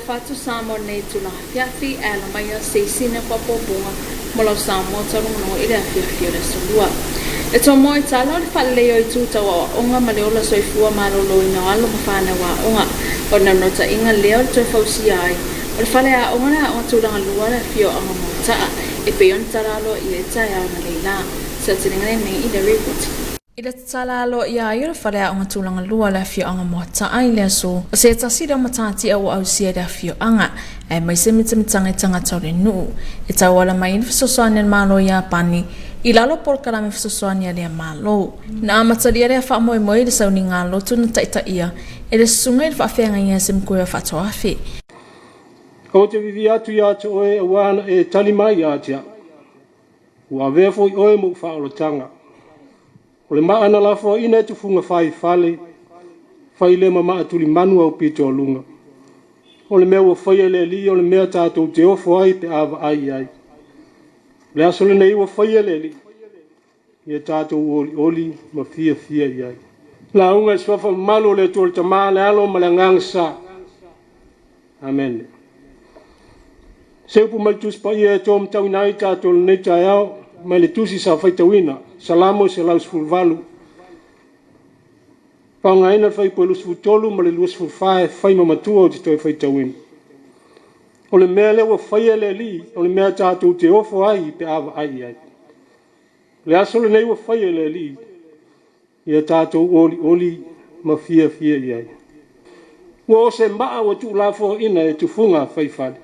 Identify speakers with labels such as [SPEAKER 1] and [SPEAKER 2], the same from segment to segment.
[SPEAKER 1] Alofa atu Samoa i lenei itula afiafi, ae ala mai se isi faaopoopoga mo lau Samoa taulogologo i le afiafi o le aso Lua. E tomoa i tala o le faaleleia o itu tau aoaoga ma le ola soifua maloloina o alo ma fanau aoga. O le naunautaiga lea o le toe fausia ai o le fale aoga le aoga tulaga lua le afioaga Moataa e pei ona tala aloaia i taeao analeila. Saotelega lenei i le ripoti. I le tatala aloaia ai o le fale aoga tulaga lua le afioaga Moataa i le aso o se tasi lea o matatia ua ausia i le afioaga, aemaise mitamitaga i tagata o le nuu e tauala mai ai le fesoasoani a le Malo o Iapani i lalo o polokalame fesoasoani a lea Malo. Na amatalia lea faamoemoe i le sauniga lotu na taitaia e le susuga i le faafeagaiga ia Semikuea Faatoafe.
[SPEAKER 2] Ou te vivia atu ia te oe aua na e tali mai ia te au. Ua avea foi oe ma ou faaolataga. O le maa na lafoaina e tufuga fai fale, fai lea ma maa tulimanu au pito a luga. O le mea ua faia e le Alii o le mea tatou te ofo ai pe a vaai i ai. O le aso lenei ua faia e le Alii, ia tatou olioli ma fiafia i ai. Lauga i suafa mamalu o le Atua le Tama, le Alo ma le Agaga Sa. Amene. Se upu mai le Tusi Paia e tuamatauina ai tatou i lenei taeao, mai le Tusi sa faitauina, Salamo 118, faaaogaina le fuaiupu e 23 ma le 24 e fai ma matua ou te toe faitauina. O le mea lea ua faia e le Alii, o le mea tatou te ofo ai pe a vaai i ai. O le aso lenei ua faia e le Alii, ia tatou olioli ma fiafia i ai. Ua o se maa ua tuulafoaina e tufuga faifale.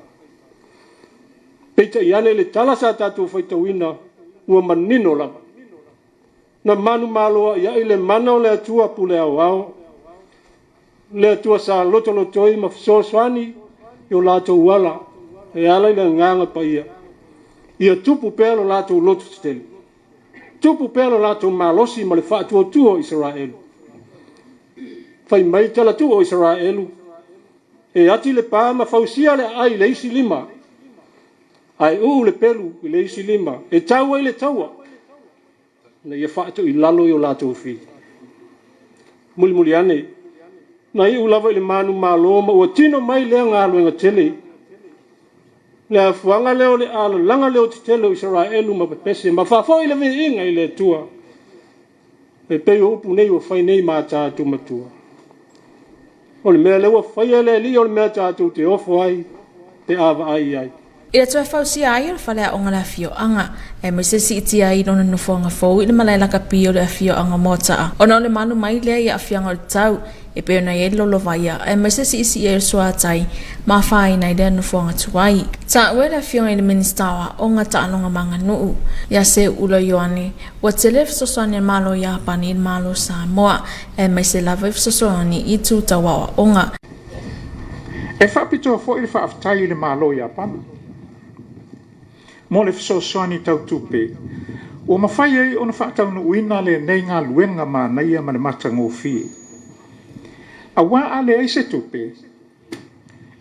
[SPEAKER 2] Peitai ane le tala sa tatou faitauina ua manino lava. Na manumalo ai le mana o le Atua pule aoao, le Atua sa lotolotoi ma fesoasoani i o latou ala e ala i le agaga paia. Ia tupu pea lo latou loto tetele. Tupu pea lo latou malosi ma le faatuatua o Isaraelu. Fai mai talatuu o Isaraelu, e ati le pa ma fausia le aai i le isi lima, ae uu le pelu i le isi lima, e tau ai le taua, ina ia faatoilalo i o latou fili. Mulimuli ane, na iu lava i le manumalo ma ua tino mai lea galuega tele. Le afuaga lea o le alalaga leo tetele o Isaraelu ma pepese ma faafoi le viiga i le Atua. E pei o upu nei ua fai nei ma tatou matua. O le mea lea ua faia e le Alii o le mea tatou te ofo ai pe a vaai i ai.
[SPEAKER 1] I le toe fausia ai o le fale aoga le afioaga, aemaise siitia ai lona nofoaga fou i le malae lakapi o le afioaga Moataa, ona o le malu mai lea i aafiaga o le tau e pei ona i ai le lolovaia, aemaise siisii ai o le suatai ma afaina ai lea nofoaga tuai. Taua e le afioga i le Minisita o Aoga, Taaloga ma Aganuu, ia Seuula Ioane, ua tele le fesoasoani a le Malo o Iapani i le Malo o Samoa, aemaise lava i fesoasoani i itu tau aoaoga.
[SPEAKER 3] E faapitoa foi le faafetai i le Malo o Iapani mo le fesoasoani tau tupe ua mafai ai ona faataunuuina lenei galuega manaia ma le matagofie. Aua a leai se tupe,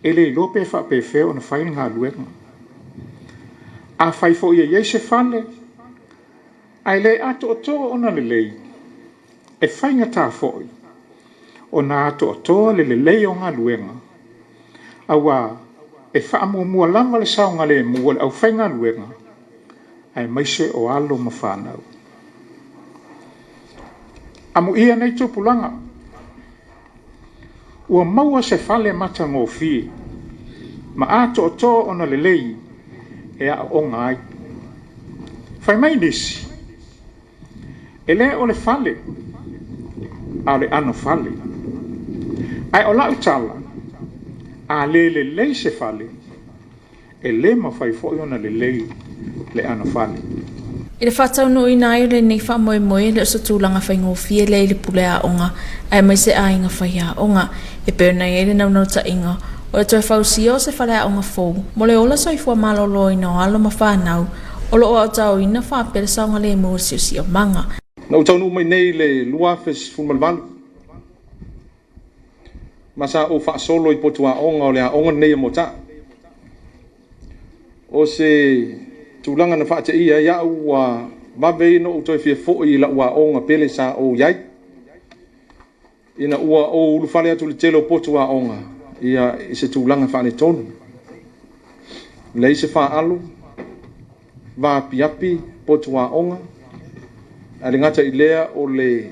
[SPEAKER 3] e le iloa pe faapefea ona fai le galuega. Afai foi e i ai se fale, ae le atoatoa ona lelei, e faigata foi ona atoatoa le lelei o galuega, aua e faamuamua lava le saogalemu o le aufaigaluega, aemaise o alo ma fanau. Amuia nei tupulaga, ua maua se fale matagofie ma atoatoa ona lelei e aooga ai. Fai mai nisi, e le o le fale, a o le ano fale. Ae o lau tala, a le lelei se fale, e le mafai foi ona lelei le ano fale.
[SPEAKER 1] I le faataunuuina ai o lenei faamoemoe, e le o se tulaga faigofie lea i le pule aoga aemaise aiga faiaoga e pei ona i ai le naunautaiga o le toe fausia o se fale aoga fou mo le ola soifua maloloina o alo ma fanau o lo o aotaoina faapea le saogalemu o le siosiomaga.
[SPEAKER 4] Na ou taunuu mai nei i le 2018, ma sa ou faasolo i potu aoga o le aoga lenei a Moataa. O se tulaga na faateia ai au ua vave ai ona ou toe fia foi i lau aoga pele sa ou i ai, ina ua ou ulufale atu i le tele o potu aoga, ia i se tulaga faaletonu. Leai se faaalu, vaapiapi potuaoga, ae le gata i lea o le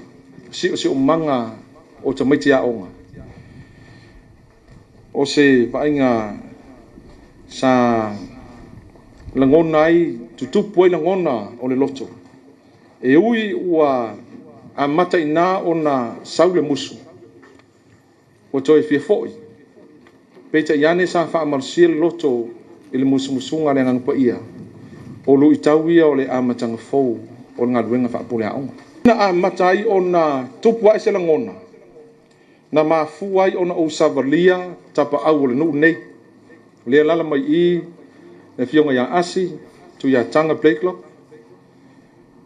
[SPEAKER 4] siosiomaga o tamaiti aoga. O se vaaiga sa lagona ai, tutupu ai lagona o le loto, e ui ua amata i ina ona sau le musu, ua toe fia foi, peitai ane sa faamalosia le loto i le musumusuga a le Agaga Paia, o luitau ia o le amataga fou o le galuega faapuleaoga. Na amata ai ona tupu ae se lagona, na mafua ai ona ou savalia tapaau o le nuu lenei. O lea e alaala mai i i le afioga ia Asi Tuiataga Blakelock,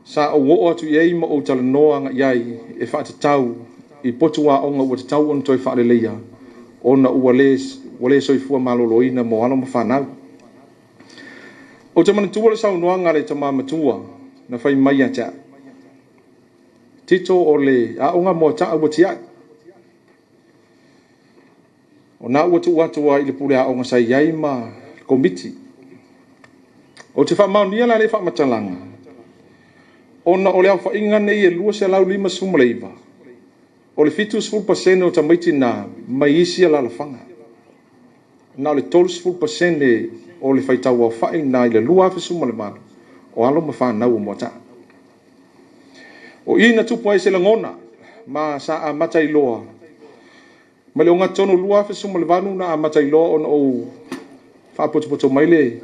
[SPEAKER 4] sa ou oo atu i ai ma ou talanoa agai i ai e faatatau i potuaoga ua tatau ona toe faaleleia ona ua le soifua maloloina mo alo ma fanau. Ou te manatua le saunoaga a le tama matua na fai mai ia te au, Tito, o le aoga Moataa ua tiai, o na ua tuu atu ai i le pule aoga sa i ai ma le komiti. Ou te faamaonia la lea faamatalaga, ona o le aofaiga nei e 259, o le 70% o tamaiti na mai isi alaalafaga. Na o le 30% o le faitau aofai na i le 2018 o alo ma fanau o Moataa. O i na tupu ai se lagona ma sa amata ai loa mai le ogatotonu 2018 na amata ai loa ona ou faapotopoto mai le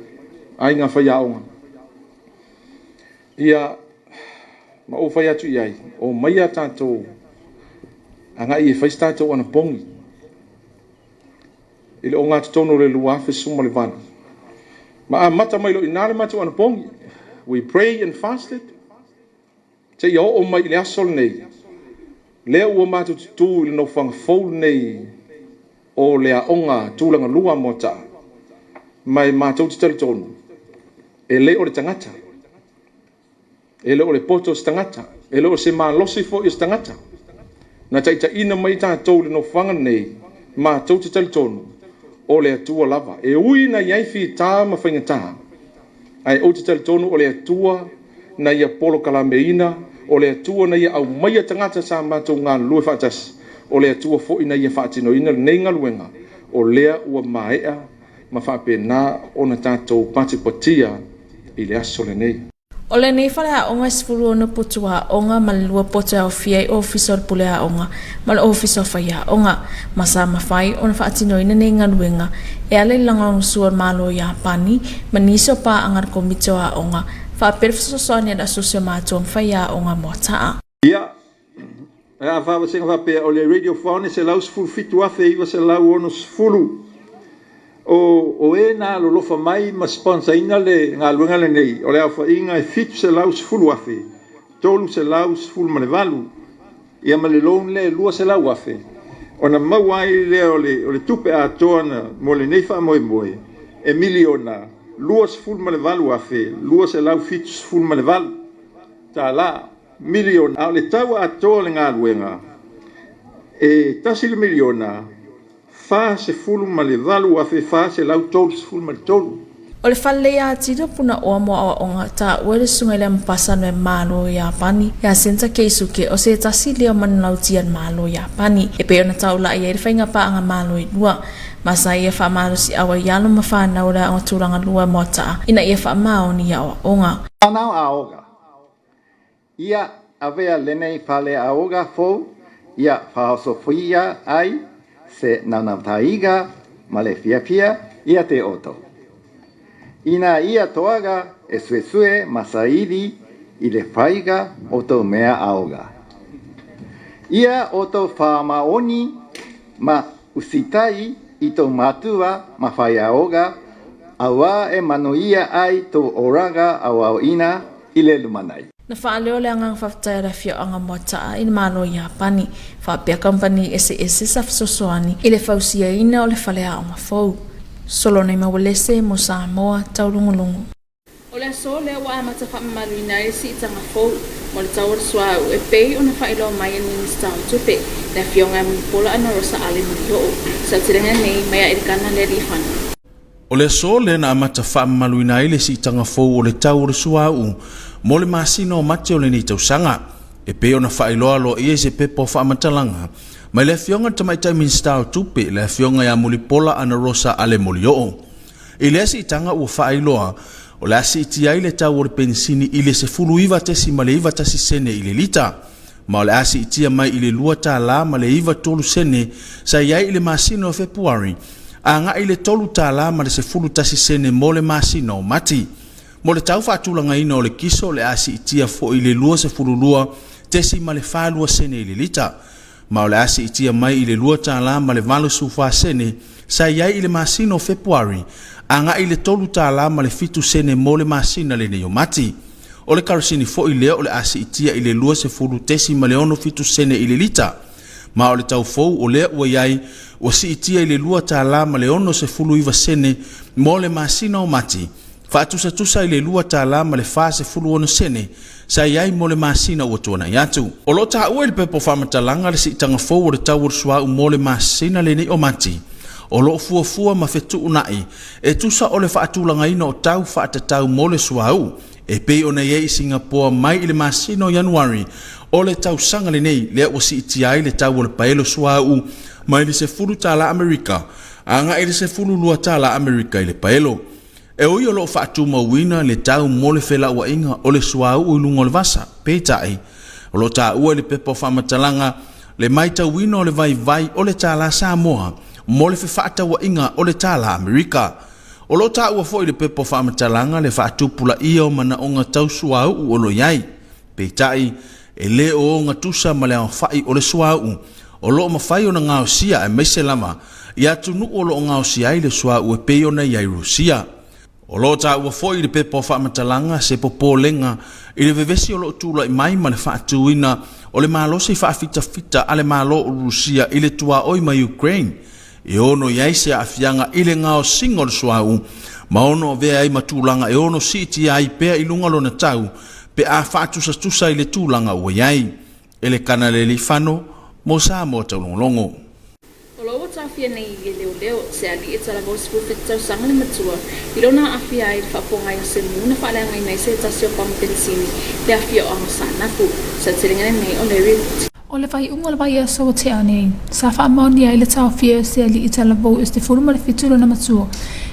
[SPEAKER 4] aiga faiaoga. Ia, ma ou fai atu i ai, o maia tatou agai e fai se tatou anapogi i le ogatotonu o le 2018. Ma amata mai loa i ina le matou anapogi. We pray and fasted seia oo mai i le aso lenei, lea ua matou tutū i le nofoaga fou lenei o le aoga tulaga lua Moataa, ma e matou te talitonu, e le o le tagata, e le o le poto o se tagata, e le o se malosi foi o se tagata na taitaiina mai tatou i le nofoaga lenei, matou te talitonu o le Atua lava. E ui na i ai fita ma faigata, ae ou te talitonu o le Atua na ia polokalameina, o le Atua na ia aumaia tagata sa matou galulue faatasi, o le Atua foi na ia faatinoina lenei galuega, o lea ua maea ma faapena ona tatou patipatia i le aso lenei.
[SPEAKER 1] O lenei faleaoga e 16 potu aoga ma le 2 poto e aofia ai Ofisa o le Pule Aoga ma le Ofisa o Faiaoga, ma sa mafai ona faatinoina nei galuega e ala i le lagolagosua o le Malo o Iapani ma nisi o paaga a le Komiti o Aoga faapea le fesoasoani a le Asosi o Matua ma Faiaoga Moataa.
[SPEAKER 5] Ia, a faavasega faapea, o le radiophone e $117,960. O e na alolofa mai ma sponsor ina le galuega lenei, o le aofaiga e $710,318. Ia ma le loan lea e $200,000, ona maua ai lea o le tupe atoa mo lenei faamoemoe, e $1,028,278 tala. Miliona, a o le tau atoa o le galuega e $1,048,433.
[SPEAKER 1] O le faaleleia atili o punaoa mo aoaoga taua e le susuga i le Amepasa a le Malo o Iapani ia Senta Keisuke o se tasi lea o manulauti a le Malo o Iapani e pei ona taulai ai le faiga paaga malo e lua ma sa ia faamalosiau ai alo ma fanau o le aoga tulaga lua Moataa ina ia faamaoni i aoaoga.
[SPEAKER 6] Fanau aoga. Ia avea lenei faleaoga fou ia faaosofia ai se naunautaiga ma le fiafia ia te outou. Ina ia toaga e suesue ma saili i le faiga o tou mea aoga. Ia outou faamaoni ma usitai i tou matua ma faiaoga, auā e manuia ai tou olaga aoaoina i le lumanai.
[SPEAKER 1] Na faaleo le agaga faafetai a le afioaga Moataa i le Malo o Iapani faapea kamupani eseese sa fesoasoani i le fausiaina o le faleaoga fou. Solone Maualese mo Samoa Taulogologo. O le aso lea ua amata faamamaluina ai le siitaga fou mo le tau o le suauu e pei ona faailoa mai e le Minisita o Tupe, le Afioga ia Mulipola Anarosa Ale Molioo, i se aotelega nei mai a Elikana Lealiifano.
[SPEAKER 7] O le aso lea na amata faamamaluina ai le siitaga fou o le tau o le suauu mo le masina o Mati o lenei tausaga, e pei ona faailoa aloaia i se pepa o faamatalaga mai le Afioga i le Tamaitai Minisita o Tupe, le Afioga ia Mulipola Anarosa Ale Molioo. I lea siitaga ua faailoa, o le a siitia ai le tau o le penisini i le 19.91 sene i le lita, ma o le a siitia mai i le $2 ma le 93 sene sa i ai i le masina o Fepuari, agai i le $3 ma le 11 sene mo le masina o Mati. Mo le tau faatulagaina o le kiso, o le a siitia foi i le 22.42 sene i le lita, ma o le a siitia mai i le $2 ma le 84 sene sa i ai i le masina o Fepuari, agai i le $3 ma le 7 sene mo le masina lenei o Mati. O le karosini foi lea o le a siitia i le 20.67 sene i le lita, ma o le tau fou o lea ua i ai ua siitia i le $2 ma le 69 sene mo le masina o Mati, faatusatusa i le $2 ma le 46 sene sa i ai mo le masina ua tuanai atu. O lo o taua i le pepa o faamatalaga le siitaga fou o le tau o le suauu mo le masina lenei o Mati, o lo o fuafua ma fetuunai e tusa o le faatulagaina o tau faatatau mo le suauu e pei ona i ai i Singapoa mai i le masina o Ianuari o le tausaga lenei, lea ua siitia ai le tau o le paelo suauu mai le $10 Amerika agai i le $12 Amerika i le paelo. E ui o lo o faatumauina le tau mo le felauaiga o le suauu i luga o le vasa, peitai, o lo o taua i le pepa o faamatalaga le matauina o le vaivai o le tālā Samoa mo le fefaatauaiga o le tālā Amerika. O lo o taua foi i le pepa o faamatalaga le faatupulaia o manaoga tau suauu o lo o i ai, peitai, e le o ogatusa ma le aofai o le suauu o lo o mafai ona gaosia aemaise lava i atunuu o lo o gaosia ai le suauu e pei ona i ai Rusia. O lo o taua foi i le pepa o faamatalaga se popolega i le vevesi o lo o tulai mai ma le faatuina o le malosi faafitafita a le Malo o Rusia i le tuaoi ma Ukraine e ono i ai se aafiaga i le gaosiga o le suauu ma ono avea ai ma tulaga e ono siitia ai pea i luga lona tau pe a faatusatusa i le tulaga ua i ai. Elekana Lealiifano mo Samoa Taulogologo.
[SPEAKER 1] O lo o ua taofia nei e leoleo se alii e talavou 17 tausaga le matua i lona aafia ai i le faapogai o se mu na faaleagaina ai se tasi o pamu penisini i le afioaga o Saanapu. Sa telega lenei o Larry Wood.
[SPEAKER 8] O le faaiuga o le vaiaso ua tea nei, sa faamaonia ai le taofia o se alii talavou e 17 lona matua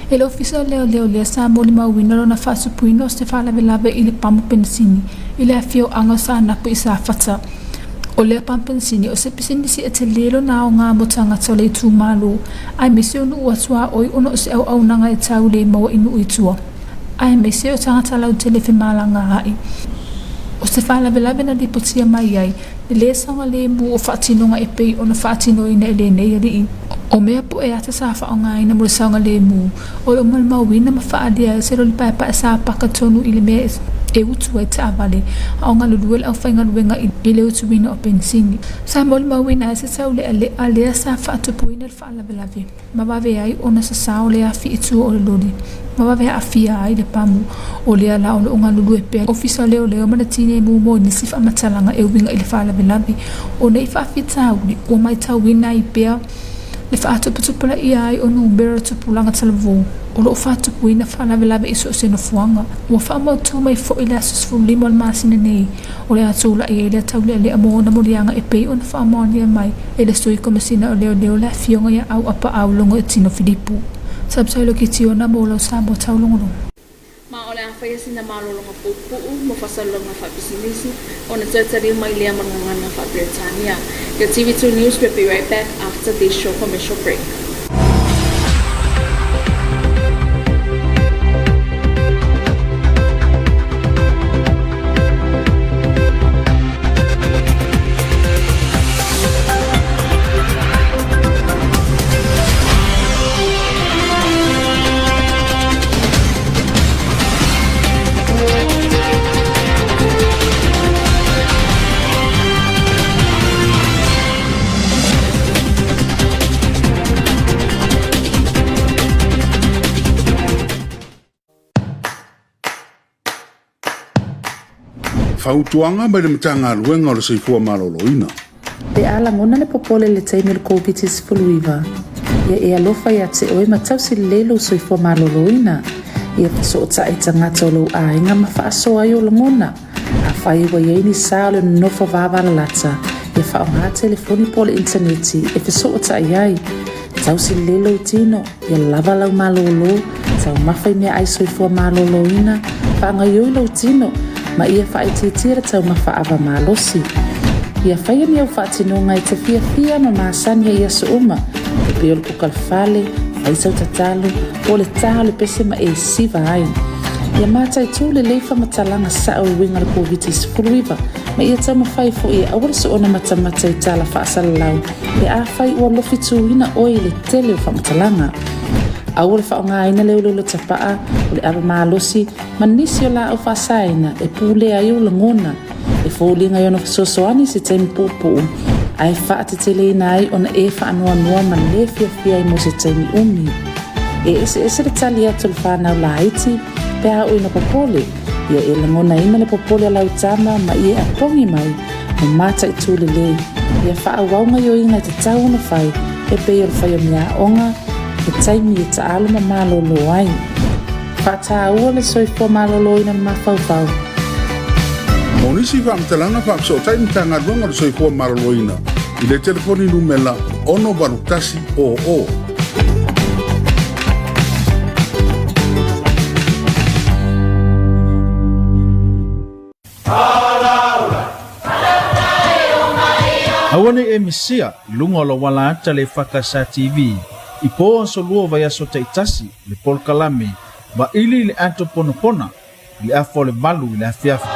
[SPEAKER 8] e le Ofisa o Leoleo lea sa molimauina lona faasupuina o se faalavelave i le pamu penisini i le afioaga o Saanapu i Safata. O lea pamu penisini o se pisinisi e tele lona aoga mo tagata o le itumalo aemaise o nuu atuaoi ona o se auaunaga e tau le maua i nuu i tua aemaise o tagata lautele femalagaai. O se faalavelave na lipotia mai ai le lē saogalemu o faatinoga e pei ona faatinoina e lenei alii. O mea poe ata sa faaaogaina mo le saogalemu o le malimauina ma faaalia ai se loli paepae sa paka tonu i le mea e utu ai taavale a o galulue le aufaigaluega i le utuina o penisini. Sa molimauina ai se taulealea lea sa faatupuina le faalavelave ma vave ai ona sasao le afi i tua o le loli ma vave aafia ai le pamu. O lea la o loo galulue pea Ofisa o Leoleo ma le Tineimu mo nisi faamatalaga e uiga i le faalavelave. O nei faafitauli ua matauina ai pea le faatuputupulaia ai o numera tupulaga talavou o loo faatupuina faalavelave i so o se nofoaga. Ua faamautū mai foi le aso 15 o le masina nei o le a tulai ai lea taulealea mo ona moliaga e pei ona faamaonia mai e le Sui Komesina o Leoleo le Afioga ia Auapaau Logoitino Filipu. Sausaulo Kitiona mo lau Samoa Taulogologo.
[SPEAKER 1] Ma o le a faia sina malologa puupuu mo faasalalauga faapisinisi ona toe taliu mai lea ma le gagana faa-Peretania. Your TV2 News will be right back after this short commercial break.
[SPEAKER 9] fautuaga mai le Matagaluega o le Soifua Maloloina.
[SPEAKER 10] Pe a lagona le popole i le taimi o le Koviti-19, ia e alofa ia te oe ma tausi lelei lou soifua maloloina. Ia fesootai i tagata o lou aiga ma faasoa ai ou lagona. Afai ua i ai ni sa o le nonofo vavalalata, ia faaaoga telefoni po o le initaneti e fesootai ai. Tausi lelei lou tino, ia lava lau malōlō, taumafa i meaai soifua malōlōina, faagaoioi lou tino, ma ia faaitiitia le taumafa ava malosi. Ia faia ni au faatinoga e te fiafia ma masani ai i aso uma, e pei o le kuka le fale, fai sau tatalo, po o le tā o le pese ma e siva ai. Ia mataitū lelei faamatalaga sa'o e uiga i le Koviti-19, ma ia taumafai foi e aua le soona matamata i tala faasalalau pe afai ua lofituina oe i le tele o faamatalaga. Aua le faaaogaina le uleule tapaa, o le ava malosi, ma nisi o laau faasaina e pulea ai ou lagona, e foliga i ona fesoasoani i se taimi puupuu, ae faateteleina ai ona e faanoanoa ma le fiafia ai mo se taimi umi. E eseese le tali atu a le whanau laiti pe a oo ina popole, ia e lagonaina le popole a lau tama ma ia e apogi mai ma mataitū lelei, ia faaauau gaoioiga e tatau ona fai e pei o le fai o meaaoga, he taimi e taalo ma malōlō ai. Faataua le soifua malōlōina o le mafaufau.
[SPEAKER 9] Mo nisi faamatalaga faafesootai Matagaluega o le Soifua Maloloina i le telefoni numela 681 00.
[SPEAKER 7] Aua ne i e misia i luga o lou ala ata le EFKS TV i po aso lua o vaiaso taitasi le polokalame Vaili i le Ato Ponapona i le afa o le 8 i le afiafi.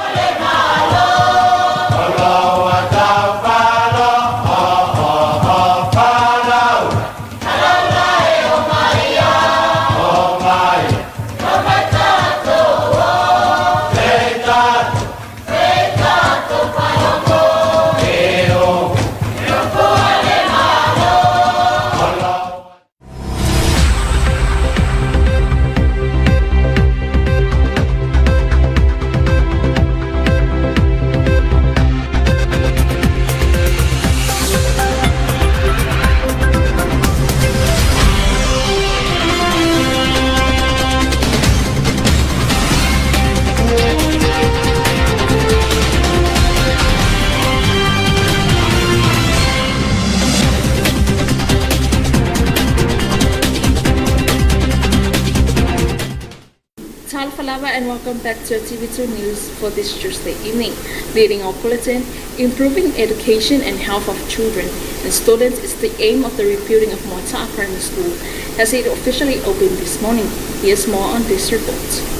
[SPEAKER 1] Talofa and welcome back to TV2 News for this Tuesday evening. Leading our bulletin, improving education and health of children and students is the aim of the rebuilding of Moata'a Primary School as it officially opened this morning. Here's more on this report.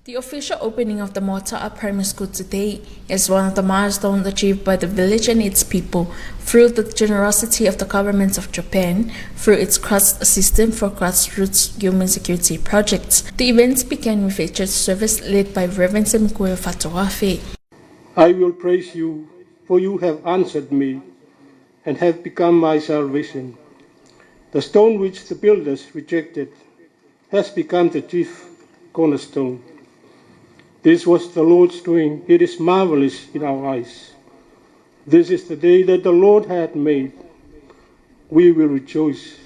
[SPEAKER 1] The official opening of the Moata'a Primary School today is one of the milestones achieved by the village and its people through the generosity of the government of Japan through its cross system for grassroots human security projects. The event began with a church service led by Reverend Semikuel Fatuafe.
[SPEAKER 2] I will praise you, for you have answered me and have become my salvation. The stone which the builders rejected has become the chief cornerstone. This was the Lord's doing. It is marvelous in our eyes. This is the day that the Lord hath made. We will rejoice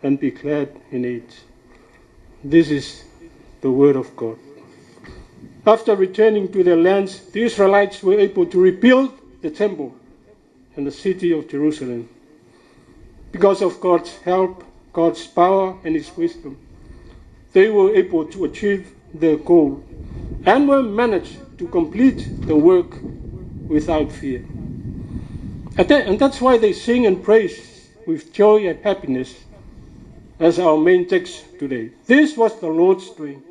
[SPEAKER 2] and be glad in it. This is the word of God. After returning to their lands, the Israelites were able to rebuild the temple and the city of Jerusalem. Because of God's help, God's power, and His wisdom, they were able to achieve their goal and were managed to complete the work without fear. And, and that's why they sing and praise with joy and happiness as our main text today. This was the Lord's doing.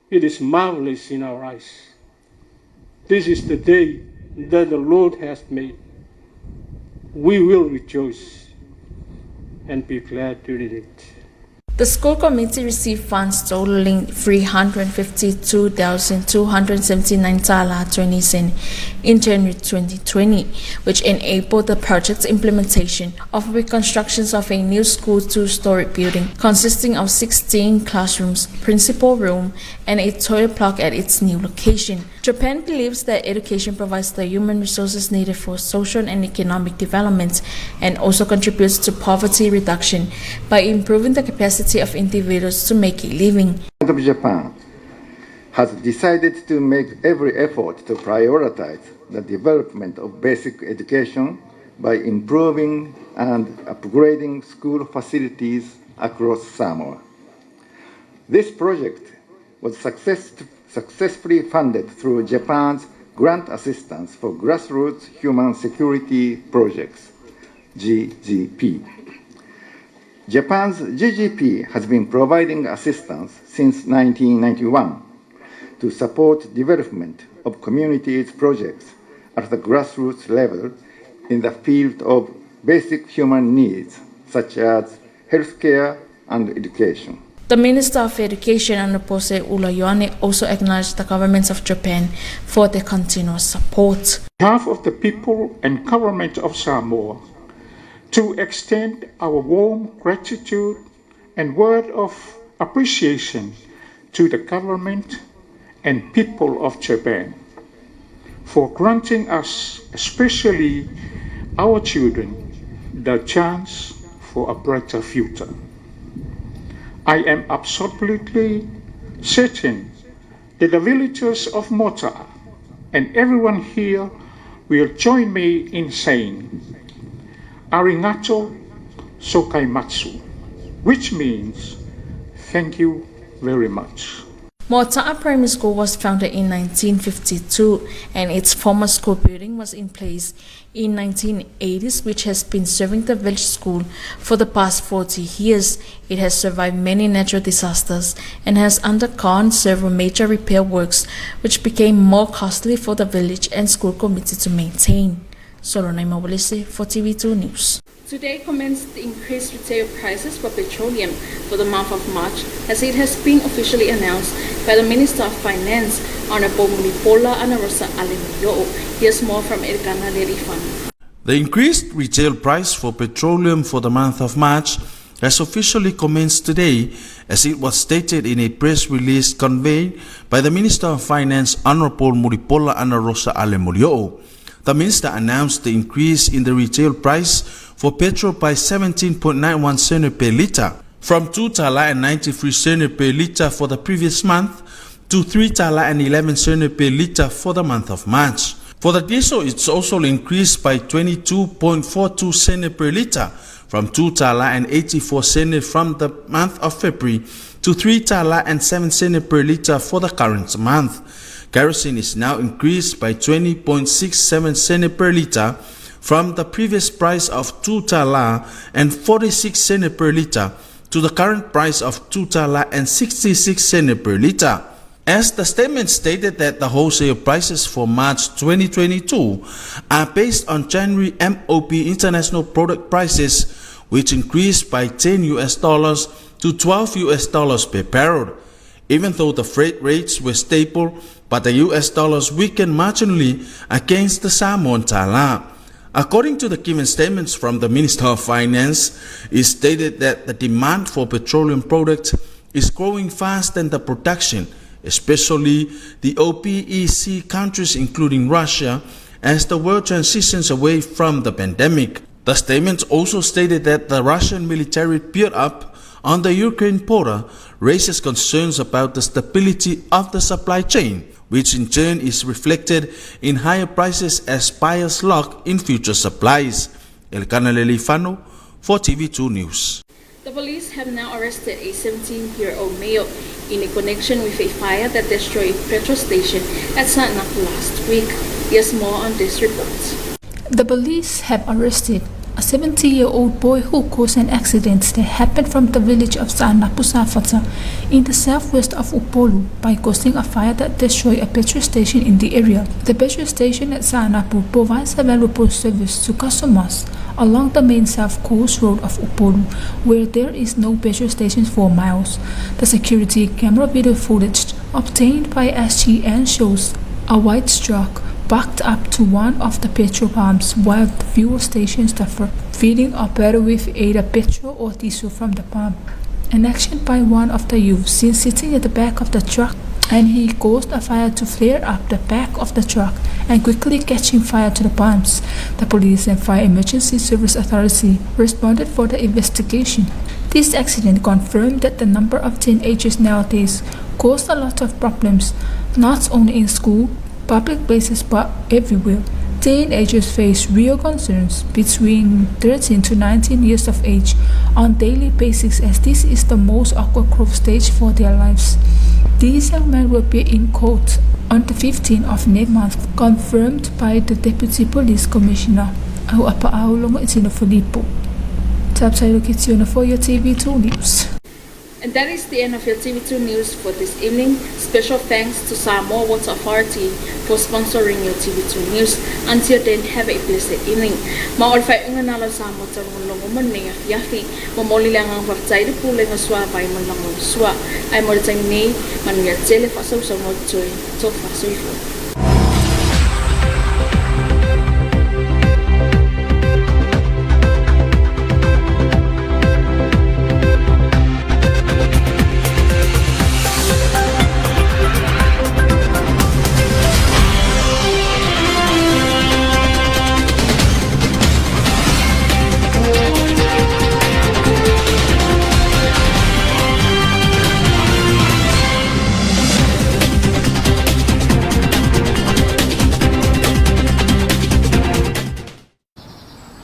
[SPEAKER 2] It is marvelous in our eyes. This is the day that the Lord has made. We will rejoice and be glad to read it.
[SPEAKER 11] The school committee received funds totaling 352,279 tala 20 sen in January 2020, which enabled the project's implementation of reconstructions of a new school two-story building consisting of 16 classrooms, principal room, and a toilet block at its new location. Japan believes that education provides the human resources needed for social and economic development and also contributes to poverty reduction by improving the capacity of individuals to make a living.
[SPEAKER 6] The of Japan has decided to make every effort to prioritize the development of basic education by improving and upgrading school facilities across Samoa. This project was successfully funded through Japan's Grant Assistance for Grassroots Human Security Projects, GGP. Japan's GGP has been providing assistance since 1991 to support development of communities' projects at the grassroots level in the field of basic human needs such as healthcare and education.
[SPEAKER 11] The Minister of Education, Honorable Seiula Ioane, also acknowledged the government of Japan for their continuous support.
[SPEAKER 3] On behalf of the people and government of Samoa, to extend our warm gratitude and word of appreciation to the government and people of Japan for granting us, especially our children, the chance for a brighter future. I am absolutely certain that the villagers of Mota'a and everyone here will join me in saying, Arigato gozaimasu, which means thank you very much.
[SPEAKER 11] Mota'a Primary School was founded in 1952 and its former school building was in place in 1980s, which has been serving the village school for the past 40 years. It has survived many natural disasters and has undergone several major repair works, which became more costly for the village and school committee to maintain. Solonai Mawalise for TV2 News.
[SPEAKER 1] Today commenced the increased retail prices for petroleum for the month of March, as it has been officially announced by the Minister of Finance, Honorable Mulipola Anarosa Ale Molioo. Here's more from Elkana Lerifan.
[SPEAKER 7] The increased retail price for petroleum for the month of March has officially commenced today, as it was stated in a press release conveyed by the Minister of Finance, Honorable Mulipola Anarosa Ale Molioo. The minister announced the increase in the retail price for petrol by 17.91 cents per litre, from 2 tala and 93 cents per litre for the previous month to 3 tala and 11 cents per litre for the month of March. For the diesel, it's also increased by 22.42 cents per litre, from 2 tala and 84 cents from the month of February to 3 tala and 7 cents per litre for the current month. Kerosene is now increased by 20.67 cents per litre from the previous price of 2 tala and 46 cents per litre to the current price of 2 tala and 66 cents per litre. As the statement stated that the wholesale prices for March 2022 are based on January MOP international product prices, which increased by 10 US dollars to 12 US dollars per barrel. Even though the freight rates were stable, but the US dollars weakened marginally against the Samoan tala. According to the given statements from the Minister of Finance, it stated that the demand for petroleum products is growing faster than the production, especially the OPEC countries including Russia, as the world transitions away from the pandemic. The statement also stated that the Russian military build-up on the Ukraine border raises concerns about the stability of the supply chain, which in turn is reflected in higher prices as buyers lock in future supplies. Elkana Lelifano for TV2 News.
[SPEAKER 1] The police have now arrested a 17-year-old male in a connection with a fire that destroyed a petrol station at Saanapu last week. Here's more on this report.
[SPEAKER 8] The police have arrested a 70-year-old boy who caused an accident that happened from the village of Saanapu Safata in the southwest of Upolu by causing a fire that destroyed a petrol station in the area. The petrol station at Saanapu provides a valuable service to customers along the main south coast road of Upolu, where there is no petrol station for miles. The security camera video footage obtained by SGN shows a white truck backed up to one of the petrol pumps while the fuel station staff were filling up with either petrol or diesel from the pump. An action by one of the youths seen sitting at the back of the truck, and he caused a fire to flare up the back of the truck and quickly catching fire to the pumps. The police and fire emergency service authority responded for the investigation. This accident confirmed that the number of teenagers nowadays cause a lot of problems, not only in school, public places, but everywhere. Teenagers face real concerns between 13 to 19 years of age on daily basis, as this is the most awkward growth stage for their lives. These young men will be in court on the 15th of next month, confirmed by the Deputy Police Commissioner. For your TV2 News.
[SPEAKER 1] And that is the end of your TV2 News for this evening. Special thanks to Samoa Water Authority for sponsoring your TV2 News. Until then, have a blessed evening. Ma o le faaiuga lena o Samoa Taulogologo mo lenei afiafi. Momoli le agaga faafetai i le Pulega Suavai ma le lagolagosua. Ae mo le taimi nei, manuia tele faasausauga o totoe, tofa soifua.